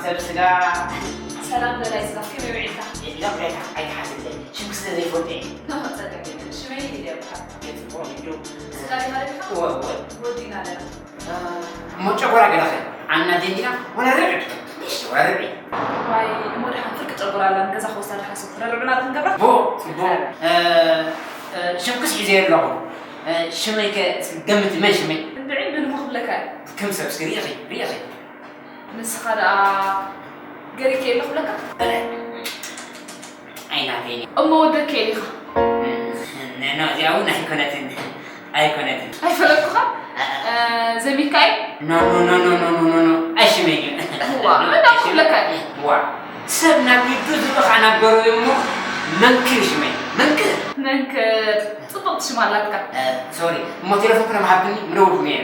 ሰብ ስጋ። ሰላም በላይ ስጋ ከመይ ውዒልካ? የላ ብላይካ ኣይትሓስብለይ። ሽም ስለ ዘይፈልጦ እየ። ኖ ጸገም የለን። ሽመይ ሊድያ ይበሃል። የጽብቆ ልጁ። ስጋ ዲኻ ረቢኻ? እወ እወ። ወዲና ኣለና። እሞ ጨጎራ ገለኸ? ዓና ደንዲና ወላ ርብዒ። ምሽ ወላ ርብዒ። ዋይ እሞ ደሓን ፍርቂ ጨጎራ ኣላ ንገዛ ክወስዳ ደሓን ሰብ ረብዕና ክንገብራ? ቦ ጽቡቕ። እ፣ እ፣ ሽምክስ ሒዘ ኣለኹ። እ፣ ሽመይ ከ እስኪ ገምቲ መን ሽመይ? እንድዒ ምን እሞ ክብለካ እየ? ከም ሰብ እስኪ ርኢኺ ርኢኺ። ንስኻ ደኣ ገሪከ የለ ክብለካ? ኣይናተይን። እሞ ወደከ የለ ኢኻ? ኖ እዚኣ እውን ኣይኮነትን ኣይኮነትን። ኣይፈለጥኩኻ? እ፣ ዘሚካኤል? ኖ ኖ ኖ ኖ ኖ ኖ ኖ ኣይሽመይ እዩ። እዋ፣ ምን ደኣ ክብለካ እየ? ዋ ሰብ ናብ ኢዱ ዝብኻ ናብ ገሩ እሞ መንክር ሽመይ መንክር። መንክር ጽብቕቲ ሽም ኣላትካ። ሶሪ እሞ ቴሌፎን ክነምሃብኒ ምደውልኩም እየ።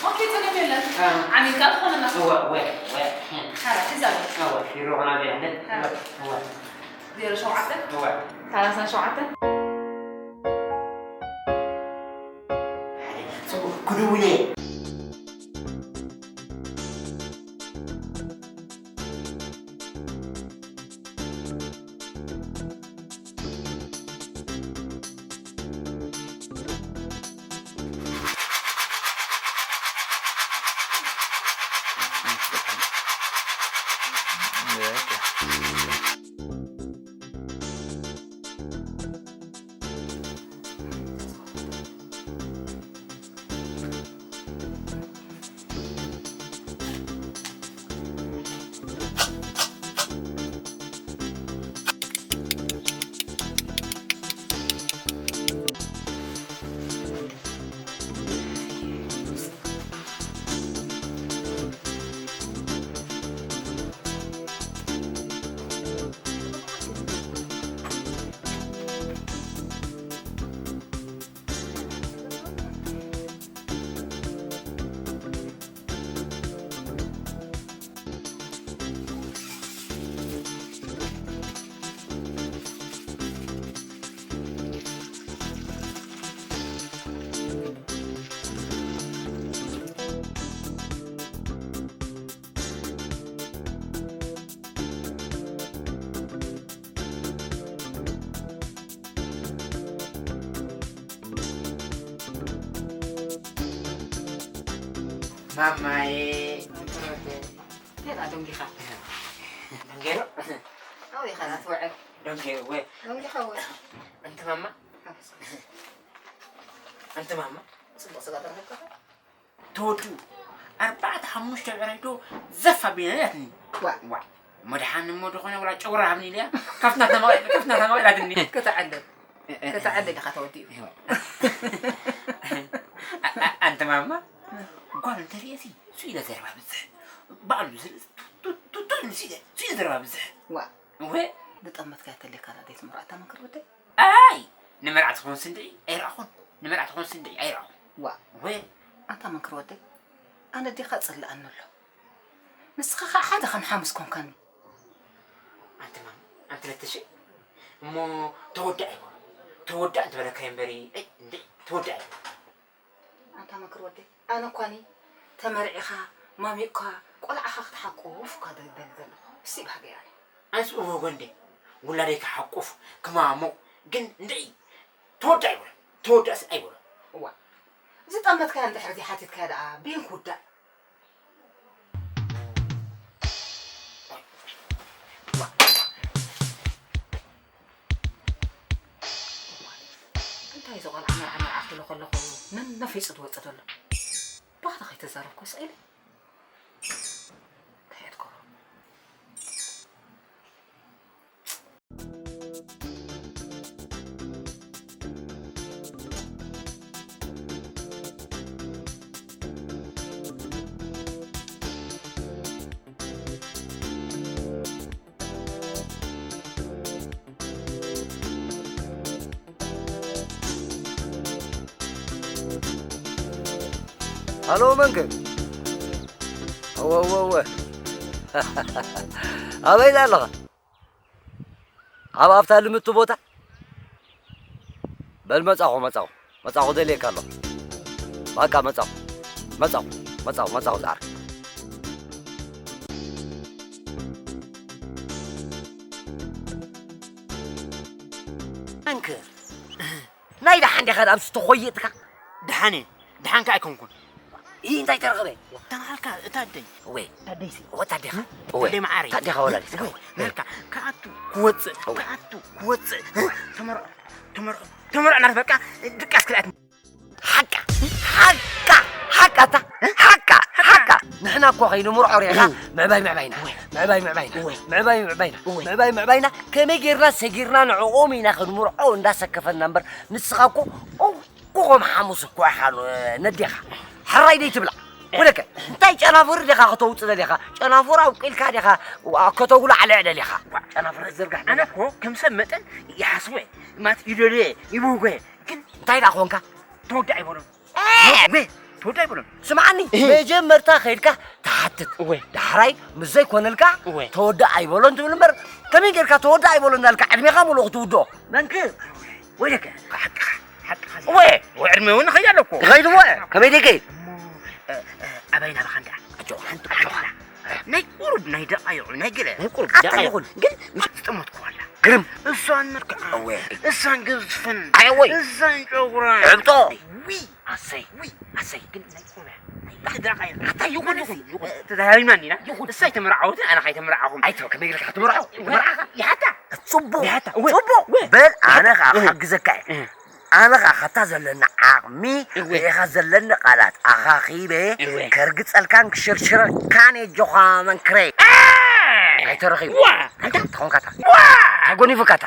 ኦኬ ጸገም የለን። እ። ዓሚልካ ዝኾነና። እወ እወ እወ። ሓራ ሒዛ ኣሎ። እወ ይሮኾና ዘይሕደት። እወ እወ። ዜሮ ሸውዓተ እወ። ሰላሳ ሸውዓተ ሓደ ጽቡቕ ክድውል እየ። ማማዬ። ቴና ደንጊኻ ደንጌሮ። ኣው ኢኻ ትውዕል ደንጌሮ። ደንጊኻ ወይ ኣንቲ ማማ ኣንቲ ማማ ጽቡቕ ስጋ ተረኸብካ ተወዲኡ ኣርባዕተ ሓሙሽተ ብዕራይ ዶ ዘፍ ኣቢላ ኢላትኒ። ዋ ዋ እሞ ደሓን እሞ ዝኾነ ወላ ጨጉራ ሃብኒ ኢለያ። ካብትና ተማቒ ካብትና ተማቒ ኢላትኒ። ከተዓደል ከተዓደል ኢኻ ተወዲኡ ኣንቲ ማማ ጓል እንተርእየሲ ሱ ኢለ ዘረባ ብዝሕ ባዕሉ ቱቱቱቱ ኢለ ሱ ኢለ ዘረባ ብዝሕ ዋ ወይ ዝጠመትካ ተሌካ ዳ ዘይትምርዖ ኣታ መንክር ወደይ ኣይ ንመርዓ ትኸውን ስንድዒ ኣይረኣኹን። ንመርዓ ትኸውን ስንድዒ ኣይረኣኹን። ዋ ወይ ኣንታ መንክር ወደይ ኣነ ዲኻ ጽልኣኒ ኣሎ ንስኻ ኸዓ ሓደ ከም ሓሙስ ኮንካኒ ኣንቲ ማማ ኣንቲ ነትሺ እሞ ተወዳእ ይበሉ። ተወዳእ እንተበለካ እምበሪ ኣይ እንድዒ ተወዳእ ይበሉ። ኣንታ መንክር ወደይ ኣነ እኳኒ ተመርዒኻ ማሚቕካ ቆልዓኻ ክትሓቁፍ እኳ ደሊ ዘለኹ እስቲ ባህገ ኣነ ኣንስ እወ ጎንዴ ውላደይ ክሓቁፍ ክማሙቕ ግን እንድዒ ተወዳእ ይበሉ። ተወዳእስ ኣይበሉ። እዋ ዝጠመትካያ እንድሕር ዘይሓቲትካያ ደኣ በየን ክውዳእ እንታይ እዚ ቆልዓ መርዓ መርዓ ክብሎ ከለኹ ነነፊፁ ዝወፅእ ዘሎ ባህሪ ከይተዛረብኩ ስኢለ እንታይ እየ ትገብሮ ሃሎ መንክር እወ እወ እወ ኣበይ ኣለኻ ኣብ ኣፍታ ልምቲ ቦታ በል መጻኹ መጻኹ መጻኹ ደልየካ ኣለኹ ባቃ መጻኹ መጻኹ መጻኹ መጻኹ ዝዓርከይ ኢኻ ዳብስ ተኾይጥካ። ደሓን እየ። ደሓን ከኣ ኣይኮንኩን። ይህ እንታይ ተረኸበ? ተናሃልካ እታ ኣደይ። ወይ። ታደይሲ። ወታ ዲኻ? ወይ። ታደይ መዓረይ። ታዲኻ ወላዲትካ? ወይ። ናልካ፣ ክኣቱ፣ ክወፅእ፣ ወይ። ክኣቱ፣ ክወፅእ። ተመርዖ፣ ተመርዖ፣ ተመርዖ ናት በቃ፣ ድቃስ ክልኣት። ሓቃ፣ ሓቃ፣ ሓቃ፣ እታ፣ ሓቃ፣ ሓቃ። ንሕና እኮ ከይንምርዖ ሪኢኻ፣ እም። ምዕባይ፣ ምዕባይና፣ ወይ። ምዕባይ፣ ምዕባይና፣ ወይ። ምዕባይ፣ ምዕባይና፣ ወይ። ምዕባይ፣ ምዕባይና። ከመይ ጌርና ሰጊርና ንዕኦም ኢና ክንምርዖ እንዳሰከፈና እምበር፣ ንስኻ እኮ፣ ኦ፣ ኮኾም ሓሙስ እኮ ኢኻ ን-፣ ነዴኻ። ሕራይ ደይ ትብላ። ወደከ፣ እንታይ ጨናፍር ዲኻ ከተውጽእ ደሊኻ? ጨናፍር ኣብቂልካ ዲኻ ከተጉላዕ ልዕ ደሊኻ? ጨናፍር ዝርጋሕ ኣነ ደሊኻ። እኮ ከም ሰብ መጠን ይሓስቦ እየ። ማለት ይደልዮ እየ፣ ይብህጎ እየ። ግን እንታይ ደኣ ኾንካ? ተወዳእ ኣይበሎን። እ! ወይ፣ ተወዳእ ኣይበሎን። ስምዓኒ፣ እ! መጀመርታ ኸይድካ ትሓትት። ወይ። ዳሕራይ ምስ ዘይኮነልካ ወይ። ተወዳእ ኣይበሎን ትብል እምበር፣ ከመይ ጌርካ ተወዳእ ኣይበሎን እናልካ ዕድሜኻ ሙሉእ ክትውድኦ? መንክር፣ ወይለከ፣ ሓቅኻ፣ ሓቅኻ። እወ። እወ፣ ዕድመ እውን ይኸይድ ኣሎ እኮ። ይኸይድ እወ፣ ከመይ ደይከይድ? እሞ፣ እ፣ እ፣ ኣባይ ናባኻ እንድኣ። ኣጆኻ፣ ሓንቲ ኣጆኻ። ሓንቲ ናይ ቁሩብ ናይ ደቓይቑ፣ ናይ ገለ ናይ ቁሩብ ኣታ ደቓይቑ። ይኹን። ግን ምስ ዝጠመትኩ ኣላ። ግርም። እሳን መልክዓ፣ እወ። እሳን ግዝፍን፣ ኣይ ወይ። እሳን ጨጉራ። ዕብጦ። ዊ። ኣሰይ፣ ዊ። ኣሰይ። ግን ናይ ቁሩብ፣ ናይ ደቓይቕ። ኣታ ይኹን፣ ይኹን፣ ይኹን። ተዛራሪብና እንዲና። ይኹን። እሳ ኣይተመርዓወትን፣ ኣነ ኸኣ ኣይተመርዓኹን። ኣይተ-፣ ከመይ ጌርካ ክትመርዖ? ኣይተ-፣ ይመርዓኻ? ይሓታ። ጽቡቕ፣ ይሓታ። እወ፣ ጽቡቕ። እወ። በል፣ ኣነ ኸኣ እወ። ክሕግዘካ እየ። እህ። ኣነ ኸኣ ካብታ ዘለኒ ዓቕሚ እወ። ርኢኻ ዘለኒ ቃላት ኣኻኺበ እወ። ከርግጸልካን ክሽርሽረካን እየ ኣጆኻ መንክረይ። አ! ኣይተረኺቡ። ዋ! ኣንታ ተኾንካታ። ዋ! ተጎኒፉካታ።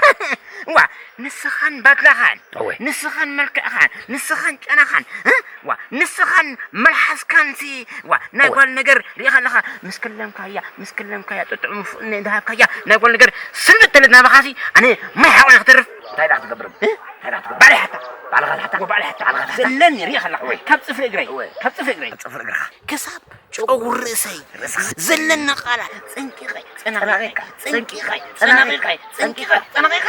ዋ! ንስኻን ባድላኻን፣ እወ። ንስኻን መልክዕኻን፣ ንስኻን ጨናኻን፣ እ? ዋ! ንስኻን መልሓስካንሲ፣ ዋ! ናይ ጓል ነገር ሪኢኻ ኣለኻ፣ ምስ ከለምካያ፣ ምስ ከለምካያ፣ ጥጥዑም ፍቕኒ እንዳሃብካያ፣ ናይ ጓል ነገር ስልብት ተለት ናባኻሲ፣ ኣነ ማይ ሓቆነ ክትርፍ። እንታይ ደኣ ክትገብር? እ? እንታይ ደኣ ክትገብር? ባዕለይ ሓታ። ባዕልኻ ትሓታ? እወ፣ ባዕለይ ሓታ። ባዕልኻ ትሓታ? ዘለኒ ሪኢኻ ኣለኻ። እወ። ካብ ጽፍሪ እግረይ፣ እወ። ካብ ጽፍሪ እግረይ። ካብ ጽፍሪ እግርኻ። ክሳብ ጨጉሪ ርእሰይ። ርእስኻ። ዘለኒ ቃላት፣ ጸንቂቐ፣ ጸናቒቐ፣ ጸናቒቕካ። ጸንቂቐ፣ ጸናቒቐ፣ ጸናቒቐ፣ ጸንቂቐ፣ ጸናቒቐ።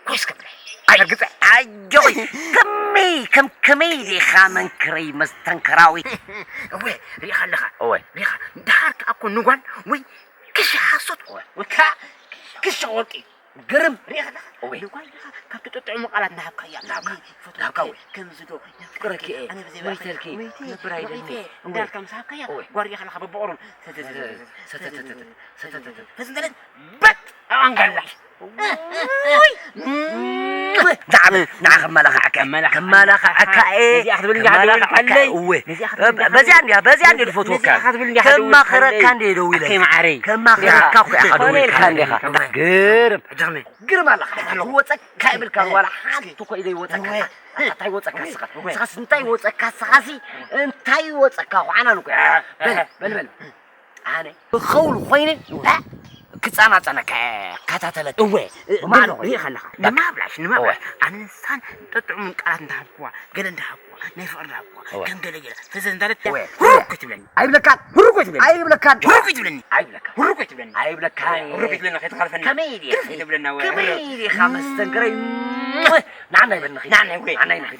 ኮስከ ብለይ። ኣይ፣ ኣርግጸ። ኣጆይ፣ ከመይ፣ ከም ከመይ ዲኻ መንክረይ መስተንክራዊ? እወ፣ ሪኢኻ ኣለኻ። እወ። ሪኢኻ፣ ደሓር ከኣ እኮ ንጓል ወይ ክሻ ሓሶት፣ እወ። ወይ ከኣ ክሻ ወርቂ። ግርም። ሪኢኻ ኣለኻ። እወ። ንጓል ዲኻ ካብቲ ጥጥዑሙ ቃላት እናሃብካያ። እናሃብካ። ይፈትወኪ፣ እናሃብካ፣ እወ። ከምዚ ዶ፣ የፍቅረኪ፣ የፍቅረኪ፣ ኣነ ብዘይ ባዕልኪ፣ መይተልኪ፣ መይተይ፣ መብራይ መብሪተይ፣ ደኒ። እንዳልካ ምስ ሃብካያ፣ እወ። ጓል ዲኻ በብቑሩን። ሰተተተተተ፣ ሰተተተተ፣ ሰተተተተ። ፈዝን ዘለን በት ኣንጋላሽ። ውይ! ንዓ፣ ንዓ ከመላኽዐካ፣ ከመላኽዐካ። ከመላኽዐካ እየ። ነዚኣ ክትብል እንዲኻ ከመላኽዐካ እየ። እወ። ነዚኣ ክትብል እንዲኻ በዚኣ እንዲያ፣ በዚኣ እንዲያ ነዚኣ፣ ዝፈትወካ። ነዚኣ ክትብል እንዲኻ ከማኽረካ ደዊልካለይ። እንዲየ ደዊለ። ኣከይ መዓረይ። ከማኽረካ እኮ ኢኻ ኮነ ኢልካ ደዊልካለይ። እንዲኻ። ግርም። ሕጂ ከመይ? ግርም ኣለኻ። ክወፀካ ይብልካ ዋላ ሓንቲ እኮ ኢለ ይወፀካ። እወ። ኣታ እንታይ ይወፀካ እወ። ንስኻ? እወ። ንስኻስ እንታይ ይወፀካ ንስኻሲ? እንታይ ይወፀካ? ኳዕናን እኮ እያ። በል፣ በል፣ በል። ኣነ ብኸውሊ ኮይነ፣ እ፣ ክጸናጸነካ እከታተለካ። እወ፣ እ፣ ብማዕዶ ግን ኮይነ። ሪኢኻ ኣለኻ። በቃ። ንማብላሽ፣ ንማብላሽ። እወ። ኣነ ንሳን ጥዑምን ቃላት እንዳሃብኩዋ፣ ገለ እንዳሃብኩዋ፣ ናይ ፍቕሪ እንዳሃብኩዋ፣ እወ። ከም ገለ ገለ፣ ፈዘዝ እንዳለት እወ። ሁርኩ ትብለኒ። ኣይብለካን። ሁርኩ ትብለኒ። ኣይብለካን። ሁርኩ ትብለኒ። ኣይብለካን። ሁርኩ ትብለኒ። ኣይብለካን። ሁርኩ ትብለኒ፣ ከይትኸልፈና። ከመይ ድየ? ከይትብለና፣ እወ። ከመይ ዲኻ መስተንክረይ? ንዓና ይበልንኺ። ንዓና ይወይ። ንዓና ይንኺ።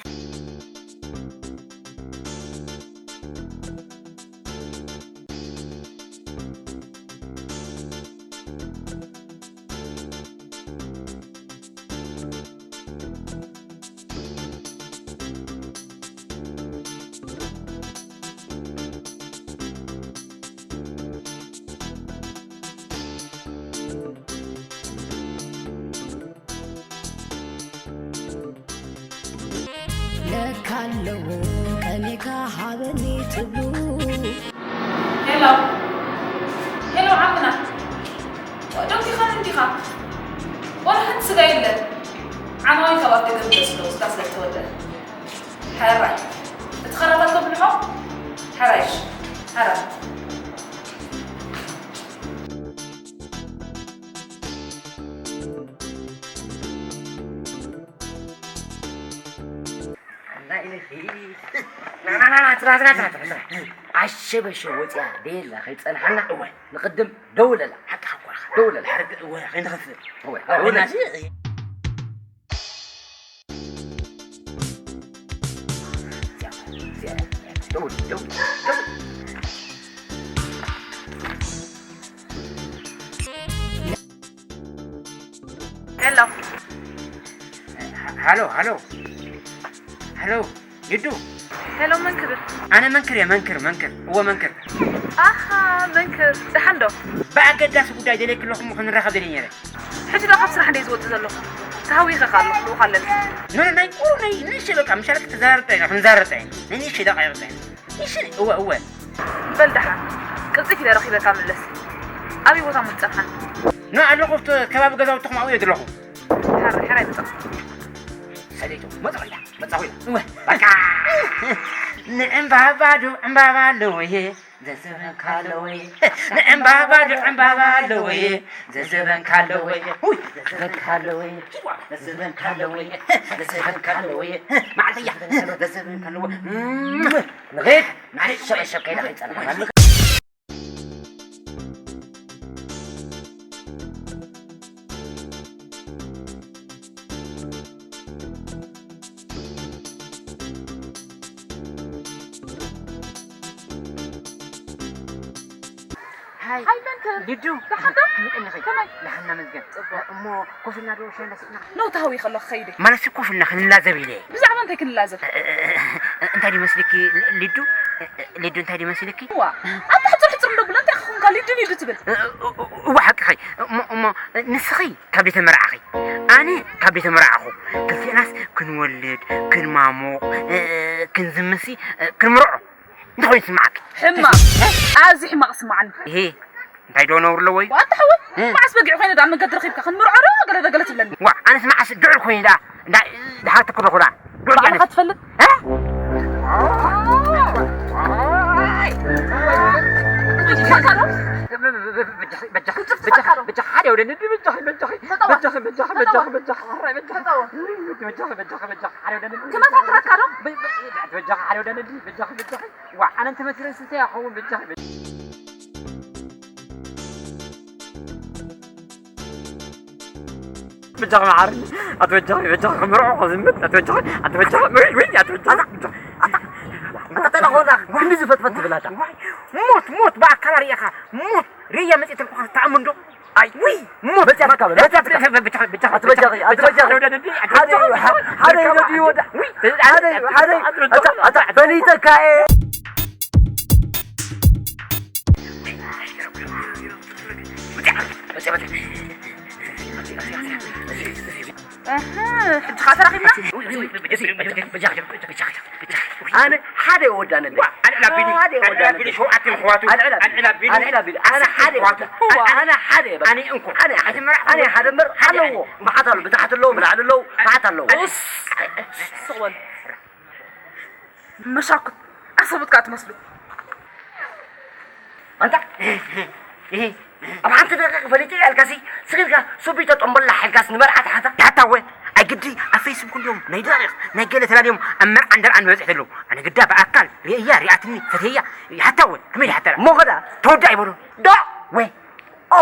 ለካ ኣለዎ ቀኒካ ሃበኒ ትብሉ። ሄሎ፣ ሄሎ ዓምና፣ ደው ዲኻ፣ ደው ዲኻ? ዋላ ሓንቲ ስጋ የለን። ዓማዊል ካብ ኣፍ ደገ ምለስሎ፣ ስጋ ስለ ዝተወደአ። ሕራይ። እቲ ኸራታት ከብልሖ? ሕራይ፣ እሺ። ሕራይ። ኣሸበሸ ወፂኣ ደየላ ከይፀንሓና እወ። ንቅድም ደውለላ። ሓቅኻ እኮ ኢኻ። ደውለላ። ሕርግ-፣ እወ፣ ከይንኸፍእ። እወ፣ እወ፣ ደውለላ። በእናትህ። ደውል፣ ደውል፣ ደውል። ሄሎ። ሃሎ፣ ሃሎ። ሄሎ፣ ሊዱ። ሄሎ፣ መንክር። ኣነ መንክር እየ፣ መንክር፣ መንክር። እወ፣ መንክር። ኣሃ፣ መንክር። ደሓን ዶ? ብኣገዳሲ ጉዳይ ደልየኪ ኣለኹ እሞ ክንራኸብ ደልየ ነይረ። ሕጂ ዶ ካብ ስራሕ እንደ ዝወጽእ ዘለኹ? ተሃዊኸ ከ ኣለኹ፣ ልኡኽ ኣለኒ። ኖ፣ ኖ፣ ናይ ቁሩብ ናይ ንእሽተይ በቃ፣ ምሻለኪ ተዘራርብና ኢና፣ ክንዘራረብ ኢና። ናይ ንእሽተይ ደቂቕ ኢና። ንእሽተይ፣ እወ፣ እወ። በል ደሓን። ቅልጥፍ ኢለ ረኺበካ ምለስ። ኣበይ ቦታ እሞ ትጸንሓኒ? ኖ፣ ኣለኹ፣ ኣብቲ ከባቢ ገዛውትኹም ኣብኡ እየ ዘለኹ። ሓራይ፣ ሓራይ፣ መጻኹ። ሰለይቱ፣ መጻኹ ኢላ፣ መጻኹ ኢላ። እወ፣ በቃ። ንዕምባባ ዶ ዕምባባ ኣለወየ፣ ዘዘበንካ ኣለወየ። ንዕምባባ ዶ ዕምባባ ኣለወየ፣ ዘዘበንካ ኣለወየ። ውይ፣ ዘዘበንካ ኣለወየ፣ ዘዘበንካ ኣለወየ፣ ዘዘበንካ ኣለወየ። መዓልተያ፣ ዘዘበንካ ኣለወየ። ንኺድ፣ ንዓይ ሸቕ ሸቕ ከይዳ ከይጸንሓና። ሃይ። ሃይ፣ መንክር። ሊዱ። ደሓን ዶ? ከመይ ቀኒኺ? ከመይ? ደሓን፣ እናመስግን። ጽቡቕ። እሞ ኮፍ ኢልና ዶ ሻሂ እንዳሰትና? ነው፣ ተሃዊኸ ኣለኹ፣ ከይደ። ማለትሲ ኮፍ ኢልና ክንላዘብ ኢለ። ብዛዕባ እንታይ ክንላዘብ? እ-፣ እ-፣ እ-፣ እንታይ ድዩ መስልኪ ል-፣ ሊዱ? እ-፣ እ-፣ ሊዱ እንታይ ድዩ መስልኪ? እዋ፣ ኣታ ሕጽር ሕጽር እንዶ ብላ እንታይ ክኾንካ ሊዱ ሊዱ ትብል? እ-፣ እ-፣ እ-፣ እዋ፣ ሓቅኺ። እሞ፣ እሞ ንስኺ ካብ ቤተ መርዓኺ፣ ኣነ ካብ ቤተ መርዓኹ፣ ክልቴናስ ክንወልድ፣ ክንማሙቕ፣ እ-፣ ክንዝምሲ፣ እ-፣ ክንምርዖ። እንታይ ኮይኑ ይስምዓኪ? ሕማቕ። ኣዝዩ ሕማቕ ይስምዓኒ። እሄ፣ እንታይ ዶ ነውሪ ኣለዎ እዩ? ዋታ ሓወይ፣ እ። መዓስ በጊዕ ኮይነ ደኣ ኣብ መንገዲ ረኺብካ ክንምርዖ ዶ ገለ ዶ ገለ ትብለኒ? ዋ፣ ኣነስ መዓስ ድዑል ኮይነ ደኣ፣ እንዳ-፣ ደሓር ትክረኹ ደኣ። ድዑል ባዕልኻ ኣነስ። ትፈልጥ? እ? በጃኺ፣ በጃኺ፣ በጃኺ፣ በጃኺ፣ ሓደ ወደኒ፣ በጃኺ፣ በጃኺ፣ በጃኺ፣ በጃኺ፣ በጃኺ፣ በጃኺ፣ በጃኺ፣ ሓደ ወደኒ። ክመታትረካ ዶ? በ-፣ በ-፣ በጃኺ፣ ሓደ ወደኒ፣ በጃኺ፣ በጃኺ። ዋ፣ ኣነ እንተመቲረስ እንታይ ይኸውን በጃኺ? በጃኺ መዓርኒ፣ ኣቶ በጃኺ፣ በጃኺ ክምርዖ ክዝምት፣ ኣቶ በጃኺ፣ ኣቶ በጃኺ፣ ወይ፣ ወይ፣ ኣቶ በጃኺ፣ በጃኺ። ኣታ፣ ኣታ፣ ኣታ፣ ተለኾና፣ ክንዲ ዝፈትፈት ትብል ኣታ። ዋይ፣ ሞት፣ ሞት፣ ብኣካል ኣርእየኻ፣ ሞት፣ ርእያ መጺእትልኩኻ ትኣምን ዶ? ኣይ፣ ውይ፣ ሞት። በጃኺ፣ በጃኺ፣ በጃኺ፣ በጃኺ፣ ኣቶ በጃኺ፣ ኣቶ በጃኺ። ሓደ፣ ሓደ ይወዳ፣ ሓደ፣ ሓደ፣ ኣታ፣ ኣታ፣ ፈሊጠካ እየ። ኣህ፣ ሕጂ ኸኣ ተራኺብና? ኣነ ሓደ ይወዳነለይ። ኣልዕል ኣቢሉ፣ ሓደ ኣልዕል ይወዳነለይ። ኣቢሉ ሸውዓተ ኣሕዋቱ፣ ኣልዕል ኣቢሉ። ኣልዕል ኣቢሉ። ኣልዕል ኣቢሉ። ኣነ ሓደ ይወዳ። ኣነ ሓደ በቃ። ኣነ እንኮ። ኣነ ሓደ። ኣነ ሓደ እምበር ኣለዎ። መዓት ኣሎ። ብታሕቲ ኣለዎ፣ ብላዕሊ ኣለዎ። መዓት ኣለዎ። ኡስ፣ ስቕ በል። መሻኩት ዓሰቡት ከኣ ትመስሉ። ኣንታ፣ ኣብ ሓንቲ ደቂቕ ፈሊጠ እየ ኣልካሲ፣ ስቕ ኢልካ ሱቢቶ ጠምበላ ሓልካስ ንመርዓ ትሓታ? ይሓታ እወ፣ ኣይ ግዲ ኣብ ፌስቡክ እንድዮም ናይ ደቂቕ፣ ናይ ገለ ተላልዮም ኣብ መርዓ እንደ መርዓ ንበጽሕ ዘለዉ። ኣነ ግዳ ብኣካል ርእየያ፣ ሪኣትኒ፣ ፈትየያ፣ ይሓታ እወ፣ ከመይ ይሓታ? እሞ ኸዳ? ተወዳእ ይበሎ። ዶ? ወ? ኦ!